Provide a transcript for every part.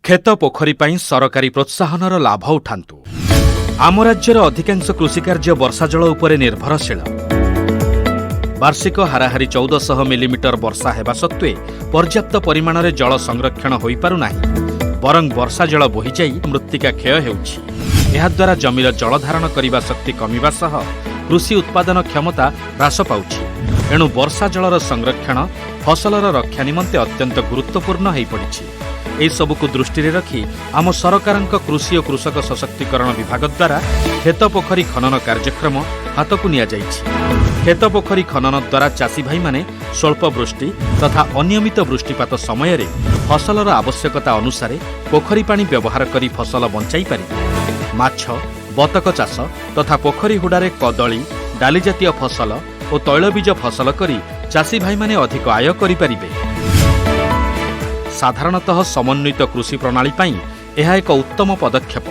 କ୍ଷେତ ପୋଖରୀ ପାଇଁ ସରକାରୀ ପ୍ରୋତ୍ସାହନର ଲାଭ ଉଠାନ୍ତୁ। ଆମ ରାଜ୍ୟର ଅଧିକାଂଶ କୃଷିକାର୍ଯ୍ୟ ବର୍ଷା ଜଳ ଉପରେ ନିର୍ଭରଶୀଳ। ବାର୍ଷିକ ହାରାହାରି 1400 ମିଲିମିଟର ବର୍ଷା ହେବା ସତ୍ତ୍ୱେ ପର୍ଯ୍ୟାପ୍ତ ପରିମାଣରେ ଜଳ ସଂରକ୍ଷଣ ହୋଇପାରୁନାହିଁ, ବରଂ ବର୍ଷା ଜଳ ବୋହିଯାଇ ମୃତ୍ତିକା କ୍ଷୟ ହେଉଛି। ଏହାଦ୍ୱାରା ଜମିର ଜଳ ଧାରଣ କରିବା ଶକ୍ତି କମିବା ସହ କୃଷି ଉତ୍ପାଦନ କ୍ଷମତା ହ୍ରାସ ପାଉଛି। ଏଣୁ ବର୍ଷା ଜଳର ସଂରକ୍ଷଣ ଫସଲର ରକ୍ଷା ନିମନ୍ତେ ଅତ୍ୟନ୍ତ ଗୁରୁତ୍ୱପୂର୍ଣ୍ଣ ହୋଇପଡ଼ିଛି। ଏସବୁକୁ ଦୃଷ୍ଟିରେ ରଖି ଆମ ସରକାରଙ୍କ କୃଷି ଓ କୃଷକ ସଶକ୍ତିକରଣ ବିଭାଗ ଦ୍ୱାରା କ୍ଷେତ ପୋଖରୀ ଖନନ କାର୍ଯ୍ୟକ୍ରମ ହାତକୁ ନିଆଯାଇଛି। କ୍ଷେତ ପୋଖରୀ ଖନନ ଦ୍ୱାରା ଚାଷୀ ଭାଇମାନେ ସ୍ୱଳ୍ପ ବୃଷ୍ଟି ତଥା ଅନିୟମିତ ବୃଷ୍ଟିପାତ ସମୟରେ ଫସଲର ଆବଶ୍ୟକତା ଅନୁସାରେ ପୋଖରୀ ପାଣି ବ୍ୟବହାର କରି ଫସଲ ବଞ୍ଚାଇ ପାରିବେ। ମାଛ, ବତକ ଚାଷ ତଥା ପୋଖରୀ ହୁଡ଼ାରେ କଦଳୀ, ଡାଲିଜାତୀୟ ଫସଲ ଓ ତୈଳବୀଜ ଫସଲ କରି ଚାଷୀ ଭାଇମାନେ ଅଧିକ ଆୟ କରିପାରିବେ। ସାଧାରଣତଃ ସମନ୍ୱିତ କୃଷି ପ୍ରଣାଳୀ ପାଇଁ ଏହା ଏକ ଉତ୍ତମ ପଦକ୍ଷେପ।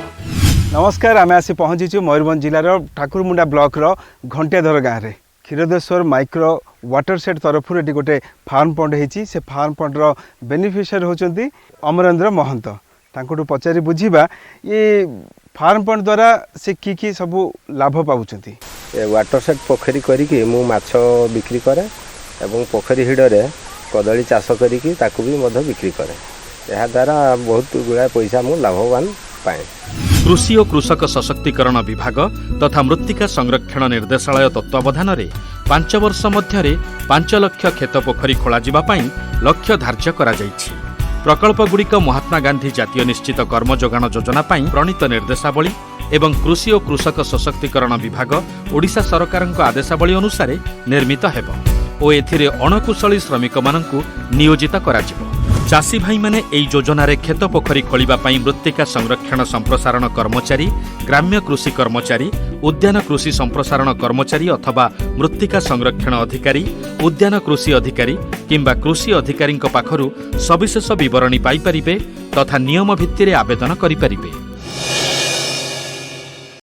ନମସ୍କାର। ଆମେ ଆସି ପହଞ୍ଚିଛୁ ମୟୂରଭଞ୍ଜ ଜିଲ୍ଲାର ଠାକୁରମୁଣ୍ଡା ବ୍ଲକର ଘଣ୍ଟିଆଧର ଗାଁରେ। କ୍ଷୀରୋଦେଶ୍ୱର ମାଇକ୍ରୋ ୱାଟର ସେଡ୍ ତରଫରୁ ଏଠି ଗୋଟେ ଫାର୍ମ ପଣ୍ଡ ହେଇଛି। ସେ ଫାର୍ମ ପଣ୍ଡର ବେନିଫିସିଆରୀ ହେଉଛନ୍ତି ଅମରେନ୍ଦ୍ର ମହନ୍ତ। ତାଙ୍କଠୁ ପଚାରି ବୁଝିବା, ଏ ଫାର୍ମ ପଣ୍ଡ ଦ୍ୱାରା ସେ କି କି ସବୁ ଲାଭ ପାଉଛନ୍ତି। ଏ ୱାଟର ସେଡ୍ ପୋଖରୀ କରିକି ମୁଁ ମାଛ ବିକ୍ରି କରେ ଏବଂ ପୋଖରୀ ହିଡ଼ରେ କଦଳୀ ଚାଷ କରିକି ତାକୁ ବି ମଧ୍ୟ ବିକ୍ରି କରେ। ଏହାଦ୍ୱାରା ବହୁତ ଗୁଡ଼ାଏ ପଇସା ମୁଁ ଲାଭବାନ ପାଏ। କୃଷି ଓ କୃଷକ ସଶକ୍ତିକରଣ ବିଭାଗ ତଥା ମୃତ୍ତିକା ସଂରକ୍ଷଣ ନିର୍ଦ୍ଦେଶାଳୟ ତତ୍ତ୍ୱାବଧାନରେ 5 ବର୍ଷ ମଧ୍ୟରେ 5 ଲକ୍ଷ କ୍ଷେତ ପୋଖରୀ ଖୋଳାଯିବା ପାଇଁ ଲକ୍ଷ୍ୟ ଧାର୍ଯ୍ୟ କରାଯାଇଛି। ପ୍ରକଳ୍ପଗୁଡ଼ିକ ମହାତ୍ମା ଗାନ୍ଧୀ ଜାତୀୟ ନିଶ୍ଚିତ କର୍ମ ଯୋଗାଣ ଯୋଜନା ପାଇଁ ପ୍ରଣୀତ ନିର୍ଦ୍ଦେଶାବଳୀ ଏବଂ କୃଷି ଓ କୃଷକ ସଶକ୍ତିକରଣ ବିଭାଗ, ଓଡ଼ିଶା ସରକାରଙ୍କ ଆଦେଶାବଳୀ ଅନୁସାରେ ନିର୍ମିତ ହେବ ଓ ଏଥିରେ ଅଣକୁଶଳୀ ଶ୍ରମିକମାନଙ୍କୁ ନିୟୋଜିତ କରାଯିବ। ଚାଷୀ ଭାଇମାନେ ଏହି ଯୋଜନାରେ କ୍ଷେତ ପୋଖରୀ ଖୋଳିବା ପାଇଁ ମୃତ୍ତିକା ସଂରକ୍ଷଣ ସମ୍ପ୍ରସାରଣ କର୍ମଚାରୀ, ଗ୍ରାମ୍ୟ କୃଷି କର୍ମଚାରୀ, ଉଦ୍ୟାନ କୃଷି ସମ୍ପ୍ରସାରଣ କର୍ମଚାରୀ ଅଥବା ମୃତ୍ତିକା ସଂରକ୍ଷଣ ଅଧିକାରୀ, ଉଦ୍ୟାନ କୃଷି ଅଧିକାରୀ କିମ୍ବା କୃଷି ଅଧିକାରୀଙ୍କ ପାଖରୁ ସବିଶେଷ ବିବରଣୀ ପାଇପାରିବେ ତଥା ନିୟମ ଭିତ୍ତିରେ ଆବେଦନ କରିପାରିବେ।